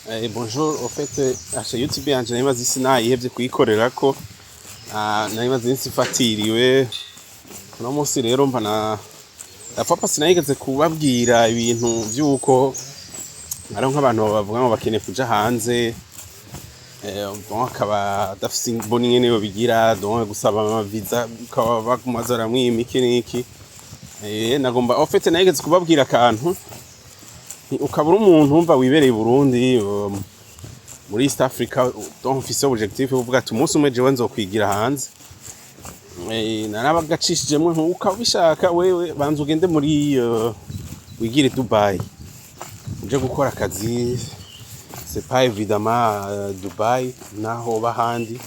Bonjour, au fait, asha YouTube yanje nari maze isi nayihevye kuyikorerako. Ah, nari maze iminsi ifatiriwe. Uno munsi rero mba na papa sinayigeze kubabwira ibintu vy'uko hariho nk'abantu bavuga ngo bakeneye kuja hanze, bon, akaba adafise imboni ingene yobigira, donc gusaba ama visa ukaba baguma baramwima iki n'iki. Nagomba, au fait, narigeze kubabwira akantu. Ukaba uri umuntu wumva wibereye i Burundi, muri East Africa, donc ufise objectif yo kuvuga ati umunsi umwe jewe nzokwigira hanze. Narabagacishijemwo, ukaba ubishaka wewe banza ugende muri wigire Dubai, uje gukora akazi. C'est pas évidemment Dubai naho hoba ahandi,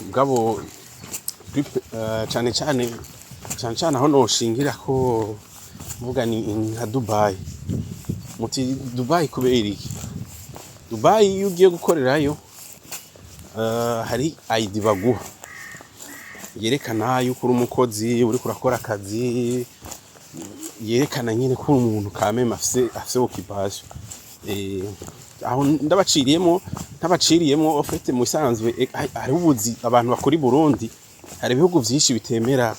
mugabo cane cane cane cane aho noshingira ko mvuga ni nka Dubai. Muti Dubai kubera iki? Dubai iyo ugiye gukorerayo, hari ID baguha yerekana yuko uri umukozi, uriko urakora akazi, yerekana nyene ko uri umuntu quand même afise occupation. Aho ndabaciriyemwo, ntabaciriyemwo, au fait, mu bisanzwe hariho ubuzi abantu bakora i Burundi. Hari ibihugu vyinshi bitemera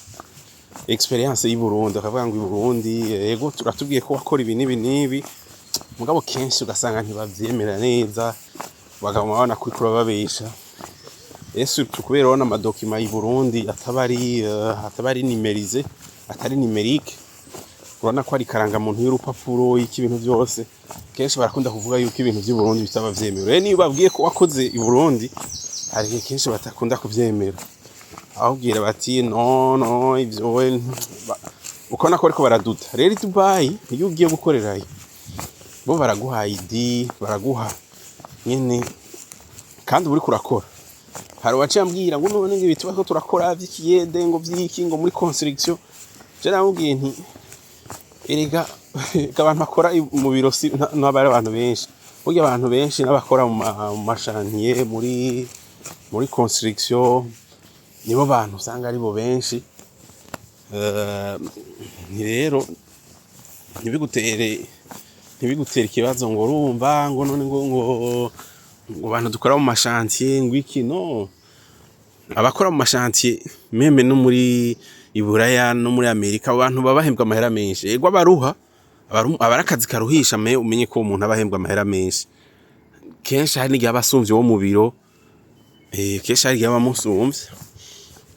experience y'i Burundi, bakavuga ngo i Burundi yego turatubwiye ko wakora ibi n'ibi n'ibi, mugabo kenshi ugasanga ntibavyemera neza, bakaguma babona ko uriko urababesha. Et surtout kubera urabona ama documents y'i Burundi ataba ari numérisé, atari numérique. Urabona ko ari ikarangamuntu y'urupapuro, iki, ibintu vyose. Kenshi barakunda kuvuga yuko ibintu vy'i Burundi bitaba vyemewe. Rero niyo ubabwiye ko wakoze i Burundi, hari igihe kenshi batakunda kuvyemera, ababwira bati no no ivyo we ukabona ko bariko baraduta. Rero i Dubai iyo ugiye gukorerayo, bo baraguha ID, baraguha nyene, kandi uba uriko urakora. Hari uwaciye ambwira ngo none ngo ibi turiko turakora vy'ikiyede, ngo vy'iki, ngo muri construction. Je namubwiye nti erega abantu bakora mu biro si ntabwo ari abantu benshi. Burya abantu benshi n'abakora mu ma chantier, muri construction, nibo bantu usanga aribo benshi. Nti rero ntibigutere ikibazo ngo urumva ngo none ngo abantu dukora mu ma chantier, ngo iki. No abakora mu ma chantier, même no muri Iburaya no muri Amerika, abo bantu baba bahembwa amahera menshi. Ego abaruha, aba ari akazi karuhisha, mais umenye ko uwo muntu aba ahembwa amahera menshi. Kenshi hari n'igihe aba asumvye uwo mu biro, kenshi hari igihe aba amusumvye.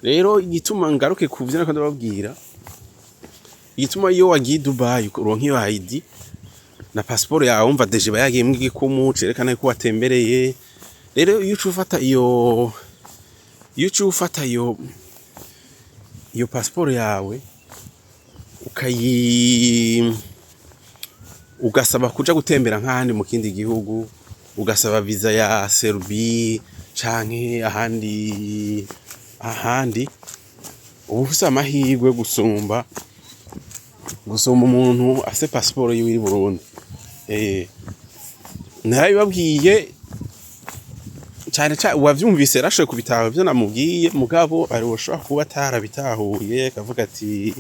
Rero igituma ngaruke ku vyo nariko ndababwira, igituma iyo wagiye i Dubai uronka iyo ID na passport yawe, wumva déjà iba yagiyemwo igikumu cerekana yuko watembereye. Rero iyo uca ufata iyo passport yawe, ugasaba kuja gutembera nk'ahandi mu kindi gihugu, ugasaba visa ya Serbie canke ahandi ahandi, uba ufise amahirwe gusumba umuntu afise passport yiwe iri Burundi. Narabibabwiye cane cane, uwavyumvise yarashoboye kubitahura ivyo namubwiye, mugabo hari uwoshobora kuba atarabitahuye, akavuga ati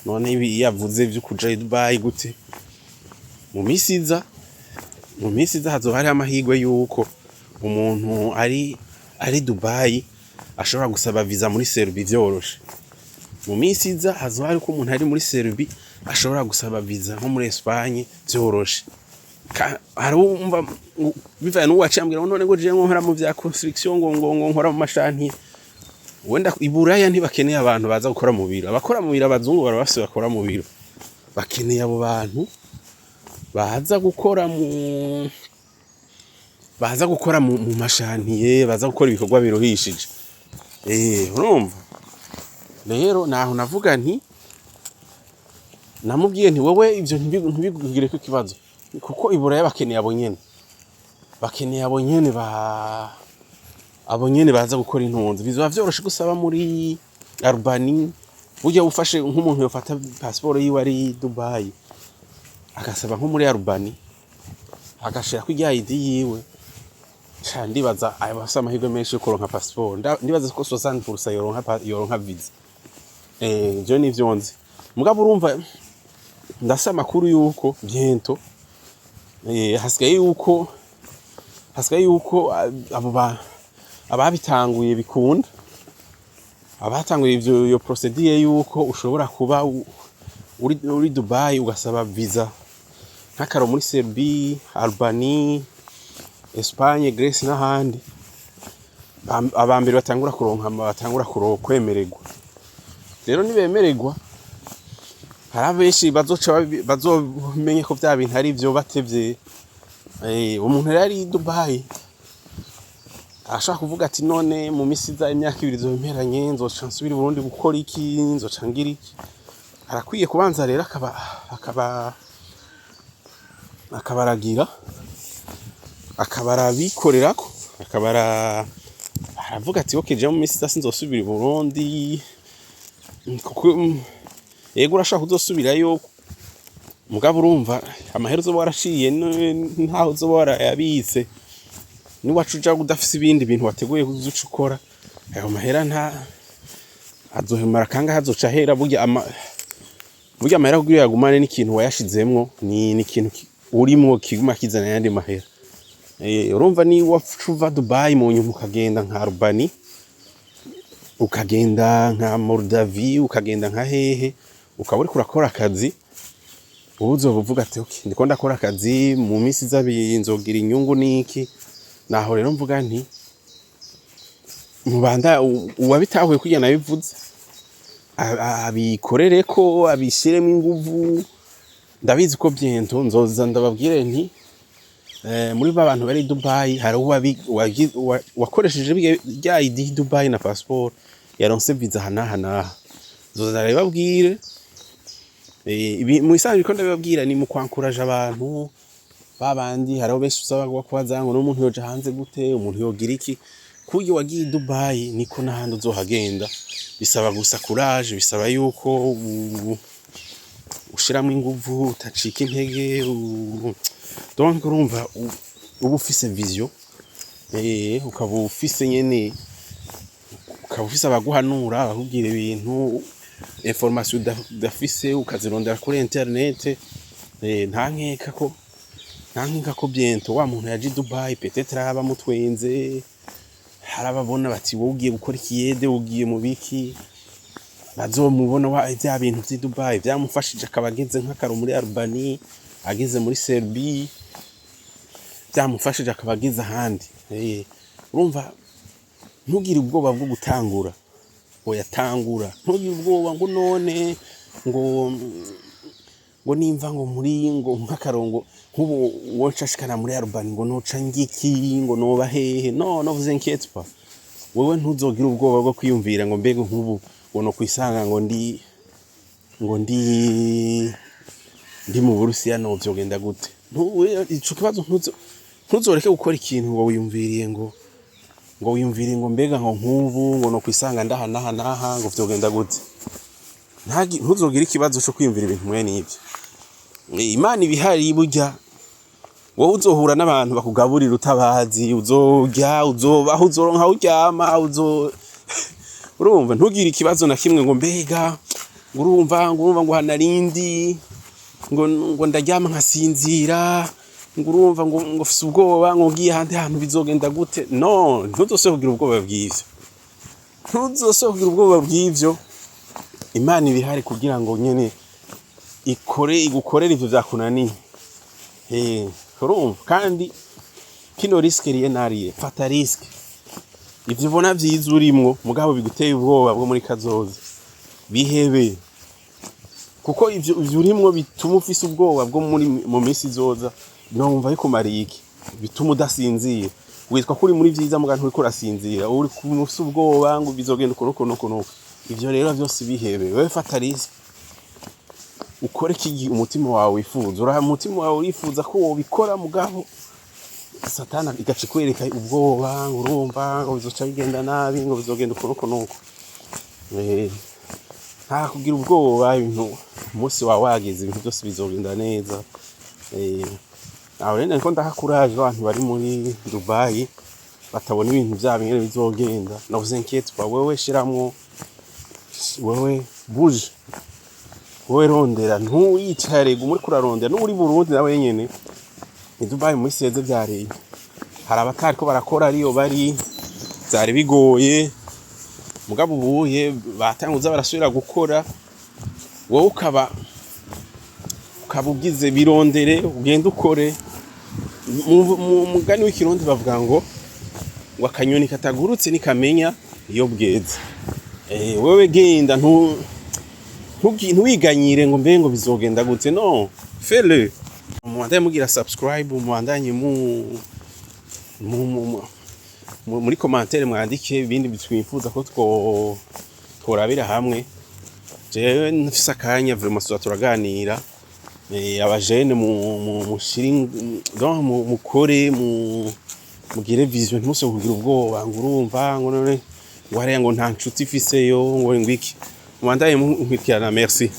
none ibi yavuze vyo kuja i Dubai gute? Mu misi iza hazoba hariho amahirwe yuko umuntu ari Dubai ashobora gusaba visa muri Serbie vyoroshe. Mu misi iza hazoba hariko umuntu ari muri Serbie ashobora gusaba visa nko muri Espagne vyoroshe. Hari uwumva bivanye n'uwo waciye ambwira ngo none ngo jewe nkora mu vya construction, ngo nkora mu ma chantier. Wenda i Buraya ntibakeneye abantu baza gukora mu biro. Abakora mu biro, abazungu barabafise bakora mu biro. Bakeneye abo bantu baza gukora mu ma chantier, baza gukora ibikorwa biruhishije. Urumva rero naho navuga nti namubwiye nti wowe ivyo ntibigugireko ikibazo, kuko i Buraya bakeneye abo nyene, bakeneye abo nyene baza gukora intunzi. Bizoba vyoroshe gusaba muri Albanie. Burya ufashe nk'umuntu yofata passport yiwe ari Dubai, agasaba nko muri Albanie, agashirako irya ID yiwe, ca ndibaza aba afise amahirwe menshi yo kuronka passport. Ndibaza ko 60% yoronka visa. Ivyo nivyo nzi. Mugabo urumva ndafise amakuru yuko bientôt hasigaye yuko Hasigaye yuko abo ababitanguye bikunda, abatanguye ivyo, iyo procédure yuko ushobora kuba uri Dubai ugasaba visa nk'akaro muri Serbie, Albanie, Espagne, Grèce n'ahandi. Abambere batangura kuronka, batangura kwemererwa. Rero nibemererwa, hari abenshi bazoca bazomenye ko vya bintu ari vyo batevye. Umuntu rero ari i Dubai arashobora kuvuga ati: "None mu misi iza, imyaka 2 izoba imperanye, nzoca nsubira i Burundi gukora iki? Nzoca ngira iki?" Arakwiye kubanza rero akaba aragira, akaba arabikorerako, akaba aravuga ati: "Ok, jewe mu misi iza sinzosubira i Burundi." Kuko yego, urashobora kuzosubirayo, mugabo urumva amahera uzoba waraciye ntaho uzoba warayabitse. Niwaca uja udafise ibindi bintu wateguye kuzoca ukora, ayo mahera nta azohemara kangahe, azoca ahera. Burya burya amahera kugira uyagumane n'ikintu wayashizemwo, ni ikintu urimwo kiguma kizana ayandi mahera. Urumva ni waca uva Dubai, mu nyuma ukagenda nka Albanie, ukagenda nka Moldavie, ukagenda nka hehe, ukaba uriko urakora akazi, uba uzoba uvuga ati: "Okay, ndiko ndakora akazi, mu minsi iza nzogira inyungu." Niki naho rero mvuga nti mubanda uwabitahuye kurya nabivuze, abikorereko, abishiremo inguvu. Ndabizi ko bientôt nzoza ndababwire nti muri ba bantu bari i Dubai hari wakoresheje rya ID Dubai na passeport, yaronse visa aha n'aha n'aha. Nzoza ndabibabwire. Ibi mu bisanzwe ko ndabibabwira ni mu kwankuraje abantu babandi. Hariho benshi usaba kubaza ngo n'umuntu yoja hanze gute, umuntu yogira iki. Kurya wagiye i Dubai niko n'ahandi uzohagenda. Bisaba gusa courage, bisaba yuko ushiramwo inguvu, utacika intege. Donc urumva uba ufise vision, ukaba ufise nyene, ukaba ufise abaguhanura, abakubwira ibintu, information udafise ukazirondera kuri internet. Nta nkeka ko bientôt wa muntu yaje i Dubai, peut-être araba mutwenze, hari ababona bati: "Wowe ugiye gukora ikiyede, ugiye mu biki?" Bazomubona wa vya bintu vy'i Dubai vyamufashije, akaba ageze nk'akaro muri Albanie, ageze muri Serbie, vyamufashije akaba ageze ahandi. Urumva, ntugire ubwoba bwo gutangura. Oya, tangura, ntugire ubwoba ngo none ngo nimva ngo muri ngo nk'akarongo nk'ubu woca ashikana muri Albanie, ngo noca ngiki, ngo noba hehe. No, ne vous inquiète pas. Wewe ntuzogire ubwoba bwo kwiyumvira ngo mbega nk'ubu ngo no kwisanga ngo ndi mu Burusiya, no vyogenda gute. Ico kibazo ntuzoreke gukora ikintu ngo wiyumviriye ngo wiyumviriye ngo mbega ngo nk'ubu ngo no kwisanga ndaha naha naha, ngo vyogenda gute. Ntuzogire ikibazo co kwiyumvira ibintu mwene ivyo. Imana ibihari. Burya wowe uzohura n'abantu bakugaburira utabazi, uzorya, uzobaho, uzoronka aho uryama, uzo urumva, ntugire ikibazo na kimwe ngo mbega ngo urumva ngo hanarindi ngo ndaryama nkasinzira, ngo urumva ngo mfise ubwoba ngo ngiye ahandi hantu bizogenda gute. No, ntuzosubire kugira ubwoba bw'ivyo, ntuzosubire kugira ubwoba bw'ivyo. Imana ibihari kugira ngo nyene ikore, igukorere ivyo vyakunaniye. Urumva kandi kino risque rien n'a, fata risque. Ivyo ubona vyiza urimwo mugabo biguteye ubwoba bwo muri kazoza, bihebe, kuko ivyo urimwo bituma ufise ubwoba bwo muri mu minsi izoza, numva bikumariye iki? Bituma udasinzira. Witwa ko uri muri vyiza, muga nturiko urasinzira, uri ufise ubwoba ngo bizogenda uku nuku nuku nuku. Ivyo rero vyose bihebe. Wewe fata risque, ukore iki umutima wawe wifuza. Uraha umutima wawe urifuza ko wobikora, mugabo Satana igaca ikwereka ubwoba ngo urumva ngo bizoca bigenda nabi, ngo bizogenda uku nuku nuku. Nta kugira ubwoba. Ibintu umunsi wawe wageze, ibintu byose bizogenda neza. Aho rero niko ndaha courage abantu bari muri Dubai batabona ibintu vyabo ingene bizogenda. Ne vous inquiète pas. Wewe shiramwo, wewe bouge, wowe rondera, ntuyicare, guma uriko urarondera. N'uri Burundi nawe nyene i Dubai mu misi yeze vyareye. Hari abatariko barakora ariyo bari, vyari bigoye, mugabo ubuye batanguza barasubira gukora. Wowe ukaba ugize birondere, ugende ukore. Mu mugani w'Ikirundi bavuga ngo akanyoni katagurutse ntikamenya iyo bweze. Wewe genda, ntiwiganyire ngo mbe ngo bizogenda gute. No, fais-le. Mubandanye mugira subscribe, mubandanye muri commentaire mwandike ibindi twifuza ko tworabira hamwe. Jewe nfise akanya, vraiment, tuza turaganira. Abajene mushire donc mukore, mugire vision, ntimuse kugira ubwoba ngo urumva ngo none ngo hariya ngo nta nshuti ifiseyo, ngo ngwiki. Mubandanye munkurikirana, merci.